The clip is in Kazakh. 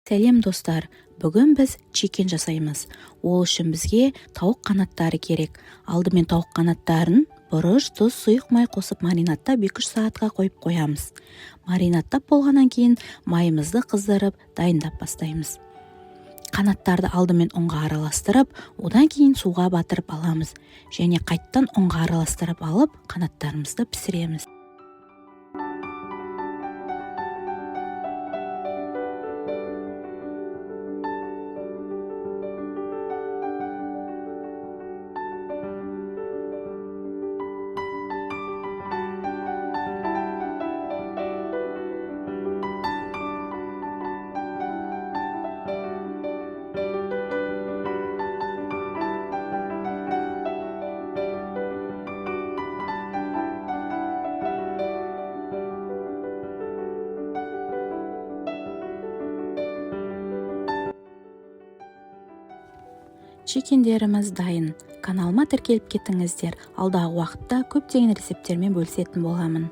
Сәлем, достар! Бүгін біз чикен жасаймыз. Ол үшін бізге тауық қанаттары керек. Алдымен тауық қанаттарын бұрыш, тұз, сұйық май қосып, маринадтап 2-3 сағатқа қойып қоямыз. Маринадтап болғаннан кейін майымызды қыздырып, дайындап бастаймыз. Қанаттарды алдымен ұнға араластырып, одан кейін суға батырып аламыз және қайттан ұнға араластырып алып, қанаттарымызды пісіреміз. Чикендеріміз дайын. Каналыма тіркеліп кетіңіздер. Алдағы уақытта көптеген рецепттермен бөлісетін боламын.